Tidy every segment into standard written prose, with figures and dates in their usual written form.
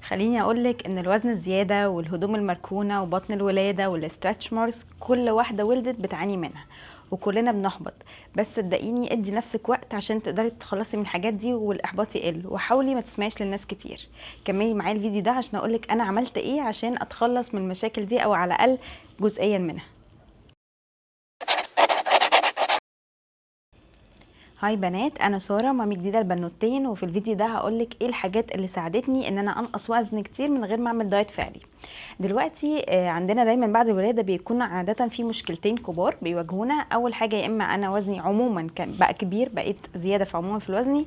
خليني اقولك ان الوزن الزيادة والهدوم المركونه وبطن الولادة وال stretch marks كل واحدة ولدت بتعاني منها وكلنا بنحبط، بس صدقيني ادي نفسك وقت عشان تقدري تتخلصي من الحاجات دي والاحباط يقل، وحاولي ما تسمعيش للناس كتير. كملي معايا الفيديو ده عشان اقولك انا عملت ايه عشان اتخلص من المشاكل دي او على الاقل جزئيا منها. hi بنات، انا ساره مامي جديدة البنوتين، وفي الفيديو ده هقولك ايه الحاجات اللي ساعدتني ان انا انقص وزن كتير من غير ما اعمل دايت فعلي. دلوقتي عندنا دايما بعد الولادة بيكون عادة في مشكلتين كبار بيواجهونا. اول حاجة يا اما انا وزني عموما كان بقى كبير، بقيت زيادة في عموما في وزني،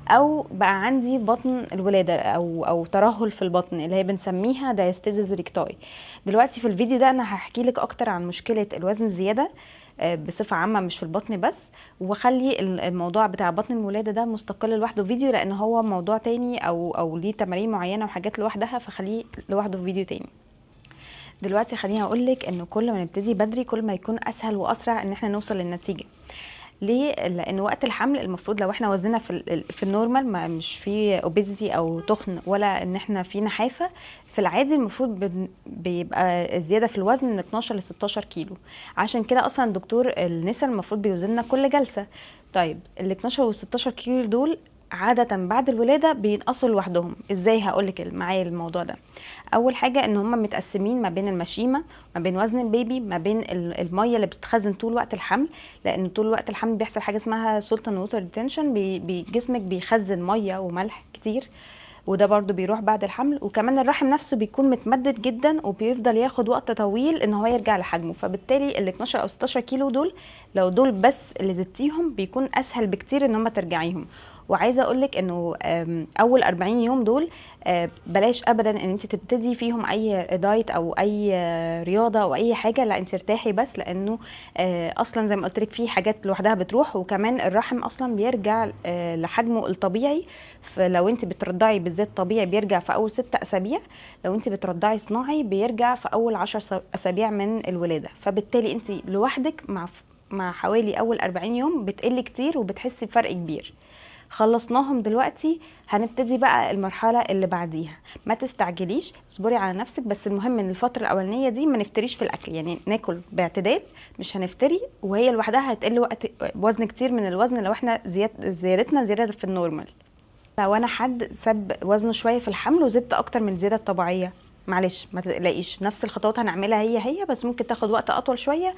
او بقى عندي بطن الولادة او ترهل في البطن اللي هي بنسميها diastasis recti. دلوقتي في الفيديو ده انا هحكي لك اكتر عن مشكلة الوزن الزيادة بصفة عامة مش في البطن بس، وخلي الموضوع بتاع بطن الولادة ده مستقل لوحده فيديو، لان هو موضوع تاني او ليه تمارين معينة وحاجات لوحدها، فخليه لوحده في فيديو تاني. دلوقتي خليني اقولك ان كل ما نبتدي بدري كل ما يكون اسهل واسرع ان احنا نوصل للنتيجة. ليه؟ لان وقت الحمل المفروض لو احنا وزننا في ال normal، ما مش في obesity او تخن ولا ان احنا في نحافه، في العادي المفروض بيبقى زيادة في الوزن من 12 ل 16 كيلو. عشان كده اصلا دكتور النساء المفروض بيوزننا كل جلسه. طيب ال 12 وال 16 كيلو دول عادة بعد الولادة بينقصوا لوحدهم. ازاي؟ هقولك معايا الموضوع ده. اول حاجة ان هم متقسمين ما بين المشيمة، ما بين وزن البيبي، ما بين المية اللي بتتخزن طول وقت الحمل، لان طول وقت الحمل بيحصل حاجة اسمها salt and water retention، جسمك بيخزن مية وملح كتير، وده برضو بيروح بعد الحمل. وكمان الرحم نفسه بيكون متمدد جدا وبيفضل ياخد وقت طويل ان هو يرجع لحجمه، فبالتالي ال 12 او 16 كيلو دول لو دول بس اللي زدتيهم بيكون اسهل بكتير ان هم ترجعيهم. وعايزه اقولك انه اول 40 يوم دول بلاش ابدا ان انت تبتدي فيهم اي دايت او اي رياضة او اي حاجة، لا انت ارتاحي بس، لانه اصلا زي ما قلت لك في حاجات لوحدها بتروح، وكمان الرحم اصلا بيرجع لحجمه الطبيعي. فلو انت بترضعي بالذات طبيعي بيرجع في اول 6 اسابيع، لو انت بترضعي صناعي بيرجع في اول 10 اسابيع من الولادة. فبالتالي انت لوحدك مع حوالي اول 40 يوم بتقلي كتير وبتحسي بفرق كبير. خلصناهم دلوقتي، هنبتدي بقى المرحلة اللي بعديها. ما تستعجليش، اصبري على نفسك، بس المهم ان الفترة الأولانية دي ما نفتريش في الأكل، يعني ناكل باعتدال، مش هنفتري، وهي لوحدها هتقل وقت وزن كتير من الوزن لو احنا زيادتنا زيادة في ال normal. لو انا حد ساب وزنه شوية في الحمل وزدت أكتر من الزيادة الطبيعية، معلش ما تقلقيش، نفس الخطوات هنعملها هي، بس ممكن تاخد وقت أطول شوية.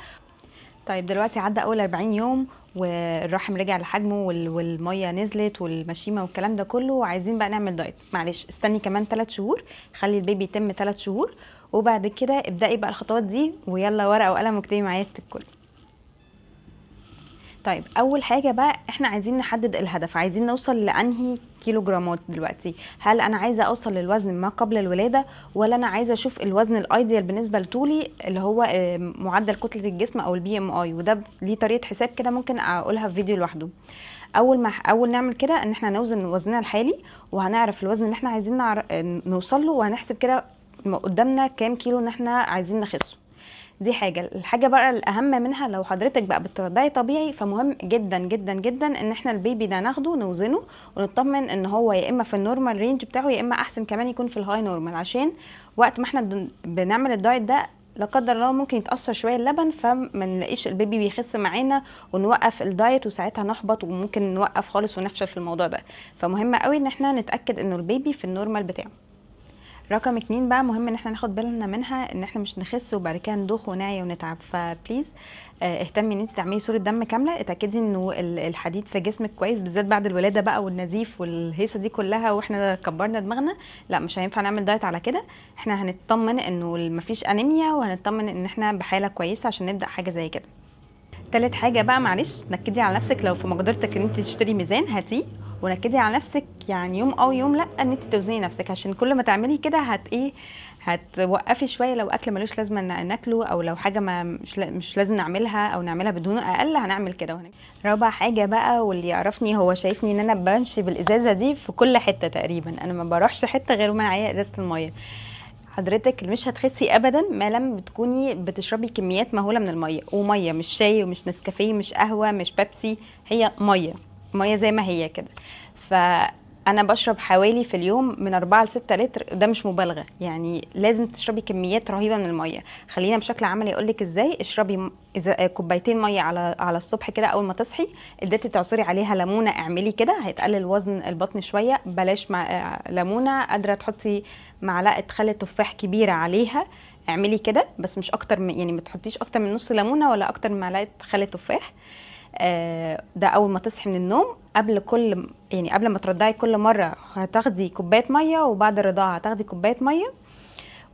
طيب دلوقتي عدى أول 40 يوم والرحم رجع لحجمه والمية نزلت والمشيمه والكلام ده كله، وعايزين بقى نعمل دايت. معلش استني كمان 3 شهور، خلي البيبي يتم 3 شهور، وبعد كده ابدأي بقى الخطوات دي، ويلا ورقة وقلم واكتبي معايا ست الكل. طيب اول حاجة بقى احنا عايزين نحدد الهدف، عايزين نوصل لانهي كيلوجرامات دلوقتي. هل انا عايزه اوصل للوزن ما قبل الولادة، ولا انا عايزه اشوف الوزن ال ideal بالنسبة لطولي اللي هو معدل كتلة الجسم او ال BMI؟ وده ليه طريقه حساب كده ممكن اقولها في فيديو لوحده. اول نعمل كده ان احنا نوزن وزننا الحالي، وهنعرف الوزن اللي احنا عايزين نوصل له، وهنحسب كده قدامنا كام كيلو ان احنا عايزين نخسه. دي حاجة. الحاجة بقى الأهم منها، لو حضرتك بقى بترضعي طبيعي فمهم جدا جدا جدا ان احنا البيبي ده ناخده نوزنه ونطمن ان هو يا اما في ال normal range بتاعه، يا اما احسن كمان يكون في ال high normal، عشان وقت ما احنا بنعمل الدايت ده لا قدر الله ممكن يتأثر شوية اللبن، فما نلاقيش البيبي بيخس معانا ونوقف الدايت، وساعتها نحبط وممكن نوقف خالص ونفشل في الموضوع ده. فمهم قوي ان احنا نتأكد انه البيبي في ال normal بتاعه. رقم 2 بقى مهم ان احنا ناخد بالنا منها، ان احنا مش نخس وبعد كده ندوخ ونعيا ونتعب. ف please اهتمي ان انت تعملي صوره دم كاملة، اتاكدي انه الحديد في جسمك كويس، بالذات بعد الولادة بقى والنزيف والهيصه دي كلها واحنا كبرنا دماغنا، لا مش هينفع نعمل دايت على كده. احنا هنطمن انه مفيش انيميا، وهنطمن ان احنا بحاله كويسة عشان نبدا حاجة زي كده. تالت حاجة بقى معلش نكدي على نفسك، لو في مقدرتك ان انت تشتري ميزان هاتيه، ونكدي على نفسك يعني يوم او يوم لا ان انت توزني نفسك، عشان كل ما تعملي كده هتوقفي شوية لو اكل ملوش لازمه ناكله، او لو حاجة ما مش لازم نعملها او نعملها بدون اقل هنعمل كده. رابع حاجة بقى، واللي يعرفني هو شايفني ان انا بمشي بالازازه دي في كل حتة تقريبا، انا ما بروحش حتة غير ما معايا ازازة المية. حضرتك مش هتخسي ابدا ما لم بتكوني بتشربي كميات مهولة من المية، ومية مش شاي ومش نسكافيه مش قهوة مش بيبسي، هي مية مية زي ما هي كده. انا بشرب حوالي في اليوم من 4 ل 6 لتر، ده مش مبالغه، يعني لازم تشربي كميات رهيبة من المية. خلينا بشكل عملي اقول لك ازاي. اشربي اذا كوبايتين مية على الصبح كده اول ما تصحي، قدرتي تعصري عليها ليمونه اعملي كده، هيتقلل وزن البطن شوية. بلاش مع ليمونه، قادرة تحطي معلقه خل تفاح كبيرة عليها اعملي كده، بس مش اكتر من، يعني ما تحطيش اكتر من نص ليمونه ولا اكتر من معلقه خل تفاح. ده اول ما تصحي من النوم، قبل كل يعني قبل ما ترضعي كل مرة هتاخدي كوباية مية، وبعد الرضاعة هتاخدي كوباية مية،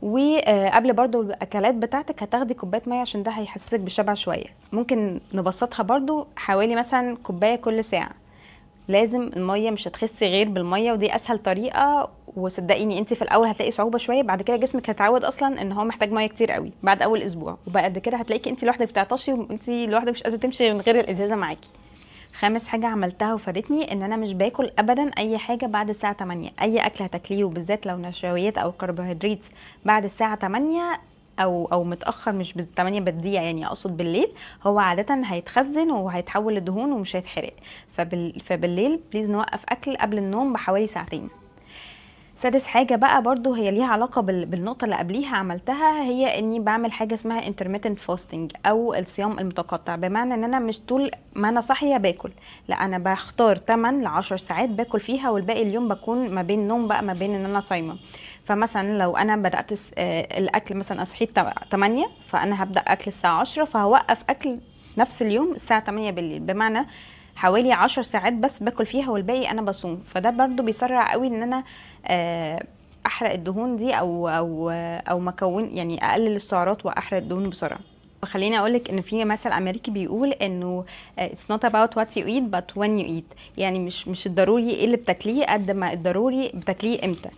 وقبل برضو الاكلات بتاعتك هتاخدي كوباية مية، عشان ده هيحسسك بالشبع شوية. ممكن نبسطها برضو حوالي مثلا كوباية كل ساعة. لازم المية، مش هتخسي غير بالمية، ودي اسهل طريقه. وصدقيني انت في الاول هتلاقي صعوبة شوية، بعد كده جسمك هيتعود اصلا ان هو محتاج مية كتير قوي بعد اول اسبوع، وبعد كده هتلاقيكي انت لوحدك بتعطشي، وانت لوحدك مش قادرة تمشي من غير الازازه معاكي. خامس حاجة عملتها وفادتني، ان انا مش باكل ابدا اي حاجة بعد الساعة 8. اي اكل هتاكليه، وبالذات لو نشويات او كربوهيدرات بعد الساعة 8 او متاخر، مش بالتمانية بالدقيقة يعني، اقصد بالليل، هو عادة هيتخزن وهيتحول لدهون ومش هيتحرق. فبالليل please نوقف اكل قبل النوم بحوالي ساعتين. سادس حاجة بقى برضو هي ليها علاقة بالنقطة اللي قبليها عملتها، هي اني بعمل حاجة اسمها intermittent fasting او الصيام المتقطع. بمعنى ان انا مش طول ما انا صاحية باكل، لا انا بختار 8 ل 10 ساعات باكل فيها، والباقي اليوم بكون ما بين نوم بقى ما بين ان انا صايمة. فمثلا لو انا بدأت الاكل مثلا صحيت 8، فانا هبدأ اكل الساعة 10، فهوقف اكل نفس اليوم الساعة 8 بالليل، بمعنى حوالي 10 ساعات بس باكل فيها والباقي انا بصوم. فده برضو بيسرع قوي ان انا احرق الدهون دي او مكون، يعني اقلل السعرات واحرق الدهون بسرعة. خليني اقولك ان في مثل امريكي بيقول انه it's not about what you eat but when you eat، يعني مش الضروري ايه اللي بتاكليه قد ما الضروري بتاكليه امتى.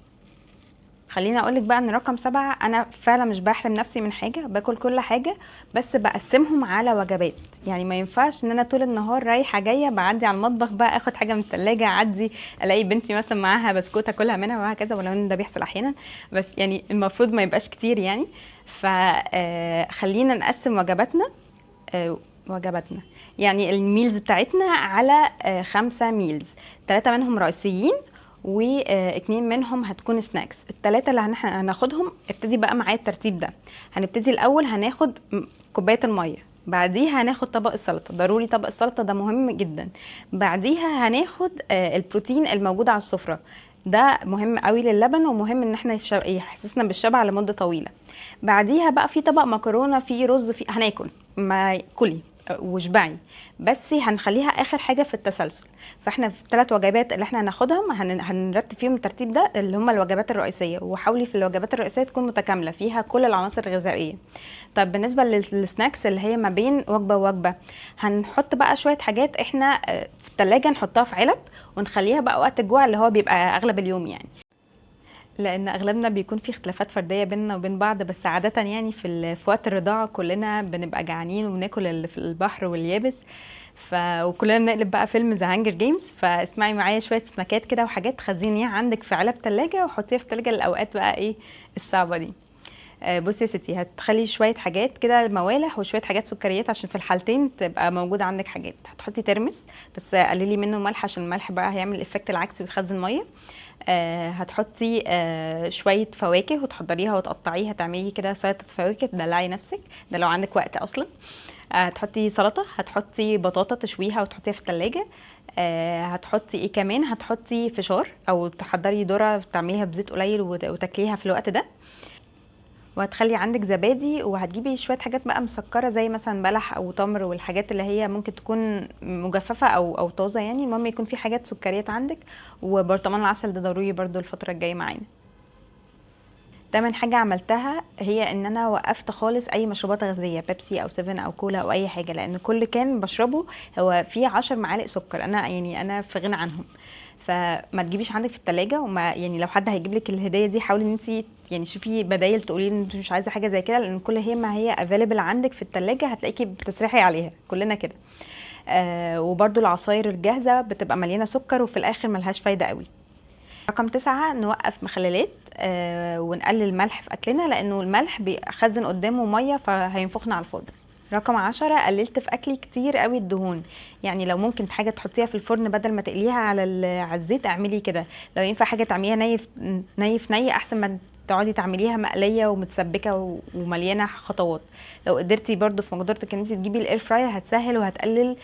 خليني اقولك بقى ان رقم 7، انا فعلا مش بحرم نفسي من حاجة، باكل كل حاجة بس بقسمهم على وجبات. يعني ما ينفعش ان انا طول النهار رايحة جاية بعدي على المطبخ بقى اخد حاجة من التلاجة، اعدي الاقي بنتي مثلا معاها بسكوت اكلها منها وهكذا، ولو ان ده بيحصل احيانا، بس يعني المفروض ما يبقاش كتير يعني. خلينا نقسم وجباتنا يعني ال meals بتاعتنا على 5 meals، 3 منهم رئيسيين واتنين منهم هتكون snacks. التلاتة اللي هناخدهم، ابتدي بقى معايا الترتيب ده. هنبتدي الاول هناخد كوباية المية، بعديها هناخد طبق السلطة، ضروري طبق السلطة ده مهم جدا. بعديها هناخد البروتين الموجود على السفرة، ده مهم قوي للبن ومهم ان احنا يحسسنا بالشبع لمدة طويلة. بعديها بقى في طبق مكرونه، في رز، في هناكل، ما كلي واشبعي، بس هنخليها اخر حاجة في التسلسل. فاحنا في الثلاث وجبات اللي احنا هناخدهم هنرتب فيهم الترتيب ده اللي هم الوجبات الرئيسية، وحاولي في الوجبات الرئيسية تكون متكاملة فيها كل العناصر الغذائية. طب بالنسبة لل snacks اللي هي ما بين وجبة ووجبه، هنحط بقى شوية حاجات احنا في الثلاجة نحطها في علب ونخليها بقى وقت الجوع اللي هو بيبقى اغلب اليوم يعني، لان اغلبنا بيكون في اختلافات فردية بيننا وبين بعض، بس عادة يعني في وقت الرضاعة كلنا بنبقى جعانين وبناكل اللي في البحر واليابس، وكلنا بنقلب بقى فيلم The Hunger Games. فاسمعي معايا شوية سناكات كده وحاجات خزينيها عندك في علب تلاجة وحطيها في التلاجة للاوقات بقى ايه الصعبة دي. بصي يا ستي، هتخلي شوية حاجات كده موالح وشوية حاجات سكريات عشان في الحالتين تبقى موجودة عندك حاجات. هتحطي ترمس بس قللي منه ملح عشان الملح بقى هيعمل ال effect العكسي ويخزن مية. هتحطي شوية فواكه وتحضريها وتقطعيها، تعملي كده سلطة فواكه تدلعي نفسك، ده لو عندك وقت اصلا. هتحطي سلطة، هتحطي بطاطا تشويها وتحطيها في التلاجة. هتحطي ايه كمان؟ هتحطي فشار او تحضري ذره تعمليها بزيت قليل وتاكليها في الوقت ده. وهتخلي عندك زبادي، وهتجيبي شوية حاجات بقى مسكره زي مثلا بلح او تمر والحاجات اللي هي ممكن تكون مجففة او طازة يعني، المهم يكون في حاجات سكريات عندك. وبرطمان العسل ده ضروري برضو الفترة الجاية معانا. تامن حاجة عملتها هي ان انا وقفت خالص اي مشروبات غازية، بيبسي او سيفن او كولا او اي حاجة، لان كل كان بشربه هو فيه 10 معالق سكر، انا يعني انا في غنى عنهم. فما تجيبيش عندك في التلاجة، وما يعني لو حد هيجيب لك الهدية دي حاولي ان انت يعني شوفي بدايل تقولي ان انت مش عايزه حاجة زي كده، لان كل هي ما هي available عندك في التلاجة هتلاقيكي بتسرحي عليها، كلنا كده. وبرده العصاير الجاهزة بتبقى مليانة سكر وفي الاخر ملهاش فايده قوي. رقم 9، نوقف مخللات ونقلل الملح في اكلنا، لانه الملح بيخزن قدامه مية فهينفخنا على الفاضي. رقم 10، قللت في اكلي كتير قوي الدهون، يعني لو ممكن حاجة تحطيها في الفرن بدل ما تقليها على الزيت اعملي كده، لو ينفع حاجة تعمليها ني في ني احسن ما تقعدي تعمليها مقلية ومتسبكه ومليانة خطوات. لو قدرتي برضو في مقدرتك ان انت تجيبي ال air fryer هتسهل وهتقلل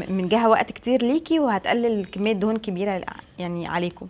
من جهة وقت كتير ليكي، وهتقلل كمية دهون كبيرة يعني عليكم.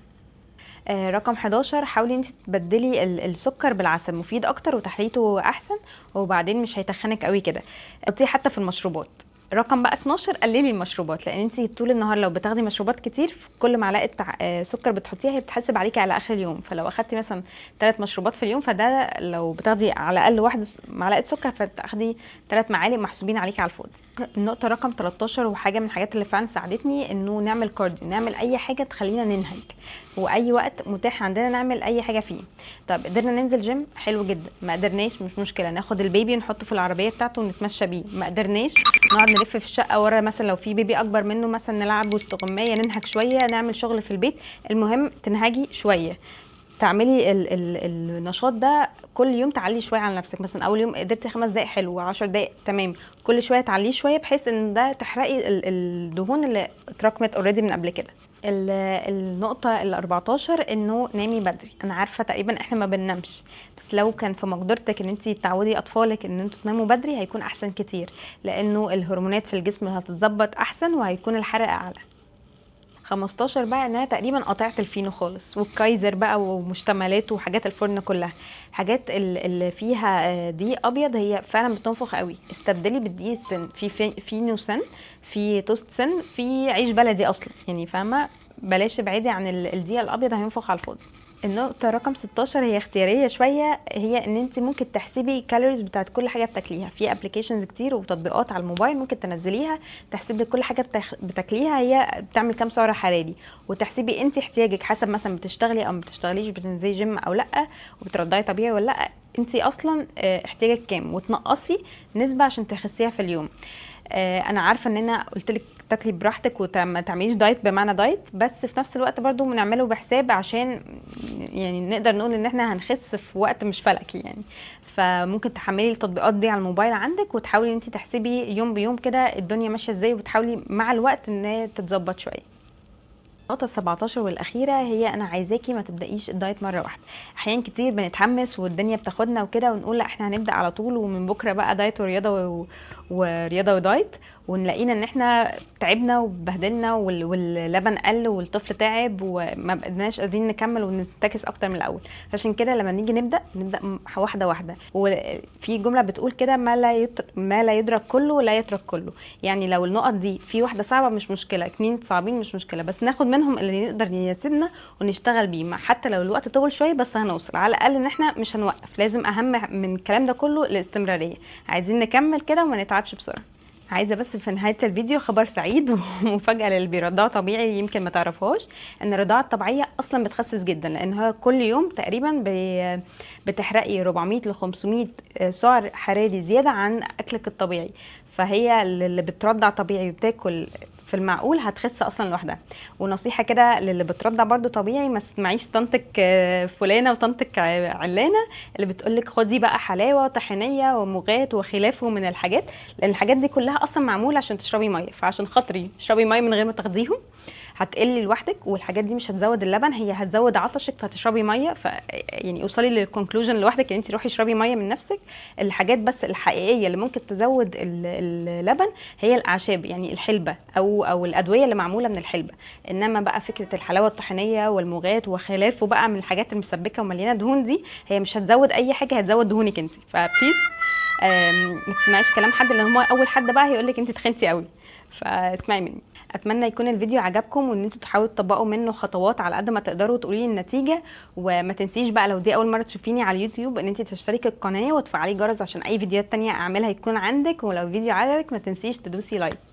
رقم 11، حاولي انت تبدلي السكر بالعسل، مفيد اكتر وتحليته احسن، وبعدين مش هيتخنك قوي كده، حطيه حتى في المشروبات. رقم بقى 12، قللي المشروبات، لان انت طول النهار لو بتاخدي مشروبات كتير في كل معلقه سكر بتحطيها هي بتحسب عليكي على اخر اليوم، فلو اخدتي مثلا 3 مشروبات في اليوم فده لو بتاخدي على الاقل واحدة معلقه سكر فبتاخدي 3 معالق محسوبين عليكي على الفاضي. النقطة رقم 13، وحاجه من الحاجات اللي فعلا ساعدتني انه نعمل cardio، نعمل اي حاجة تخلينا ننهج، واي وقت متاح عندنا نعمل اي حاجة فيه. طب قدرنا ننزل جيم حلو جدا، ما قدرناش مش مشكلة، ناخد ال baby نحطه في العربية بتاعته ونتمشى بيه، ما قدرناش نقعد نلف في الشقة ورا، مثلا لو في baby اكبر منه مثلا نلعب وسط غمايه، ننهج شوية، نعمل شغل في البيت، المهم تنهجي شوية، تعملي ال ال النشاط ده كل يوم، تعلي شوية على نفسك، مثلا اول يوم قدرتي 5 دقائق حلو، 10 دقائق تمام، كل شوية تعليه شوية بحيث ان ده تحرقي الدهون اللي اتراكمت already من قبل كده. النقطة ال14، انه نامي بدري. انا عارفة تقريبا احنا ما بننامش، بس لو كان في مقدرتك ان انتي تعودي اطفالك ان انتوا تناموا بدري هيكون احسن كتير، لانه الهرمونات في الجسم هتتظبط احسن وهيكون الحرق اعلى. 15 بقى، ان انا تقريبا قطعت الفينو خالص، والكايزر بقى ومشتملاته وحاجات الفرن كلها، حاجات اللي فيها دقيق ابيض هي فعلا بتنفخ قوي، استبدلي بالدقيق السن، في فينو سن، في توست سن، في عيش بلدي اصلا يعني، فاهمه؟ بلاش ابعدي عن الدقيق الابيض هينفخ على الفاضي. النقطة رقم 16 هي اختيارية شوية، هي ان انت ممكن تحسبي calories بتاعت كل حاجة بتاكليها، في applications كتير وتطبيقات على الموبايل ممكن تنزليها تحسب لك كل حاجة بتاكليها هي بتعمل كام سعر حراري، وتحسبي انت احتياجك حسب مثلا بتشتغلي او ما بتشتغليش، بتنزلي جيم او لا، وبترضعي طبيعي ولا لا، انت اصلا احتياجك كام، وتنقصي نسبة عشان تخسيها في اليوم. انا عارفه ان انا قلت لك تاكلي براحتك وما تعمليش diet بمعنى diet، بس في نفس الوقت برضو بنعمله بحساب عشان يعني نقدر نقول ان احنا هنخس في وقت مش فلكي يعني. فممكن تحملي التطبيقات دي على الموبايل عندك وتحاولي ان انت تحسبي يوم بيوم كده الدنيا ماشية ازاي، وتحاولي مع الوقت ان هي تتظبط شوية. النقطة 17 والأخيرة هي أنا عايزاكي ما تبدأيش ال diet مرة واحدة. أحيان كتير بنتحمس والدنيا بتاخدنا وكده ونقول لا احنا هنبدأ على طول ومن بكرة بقى diet ورياضة ورياضة و diet، ونلاقينا إن احنا تعبنا وبهدلنا واللبن قل والطفل تعب وما بقناش قادرين نكمل وننتكس أكتر من الأول. فعشان كده لما نيجي نبدأ واحدة واحدة. وفي جملة بتقول كده ما لا يدرك كله لا يترك كله، يعني لو النقط دي في واحدة صعبة مش مشكلة، 2 صعبين مش مشكلة، بس ناخد منهم اللي نقدر يناسبنا ونشتغل بيه، حتى لو الوقت طول شوية بس هنوصل على الاقل ان احنا مش هنوقف. لازم اهم من الكلام ده كله الاستمرارية، عايزين نكمل كده وما نتعبش بسرعة. عايزه بس في نهاية الفيديو خبر سعيد ومفاجاه للي بيرضعوا طبيعي يمكن ما تعرفهاش، ان الرضاعة الطبيعية اصلا بتخسس جدا، لان هو كل يوم تقريبا بتحرقي 400 ل 500 سعر حراري زيادة عن اكلك الطبيعي، فهي اللي بترضع طبيعي وبتاكل في المعقول هتخس اصلا لوحدها. ونصيحة كده للي بترضع برده طبيعي، ما تسمعيش طنطك فلانه وطنطك علانه اللي بتقولك خدي بقى حلاوة طحينيه ومغات وخلافه من الحاجات، لان الحاجات دي كلها اصلا معمولة عشان تشربي مية، فعشان خاطري اشربي مية من غير ما تاخديهم هتقلي لوحدك، والحاجات دي مش هتزود اللبن، هي هتزود عطشك فهتشربي مية. ف يعني اوصلي لل conclusion لوحدك ان انت روحي اشربي مية من نفسك. الحاجات بس الحقيقية اللي ممكن تزود اللبن هي الاعشاب، يعني الحلبة او الادوية اللي معمولة من الحلبة، انما بقى فكرة الحلاوة الطحينيه والمغات وخلافه بقى من الحاجات المسبكه ومليانة دهون دي هي مش هتزود اي حاجة، هتزود دهونك انت. ف please ما تسمعيش كلام حد، لان هو اول حد بقى هيقول لك انت تخنتي قوي، فاسمعي مني. اتمنى يكون الفيديو عجبكم وان انتوا تحاولوا تطبقوا منه خطوات على قد ما تقدروا وتقولي لي النتيجة. وما تنسيش بقى لو دي اول مرة تشوفيني على اليوتيوب ان انت تشتركي القناة وتفعلي الجرس عشان اي فيديوهات تانية اعملها يكون عندك، ولو الفيديو عجبك ما تنسيش تدوسي like.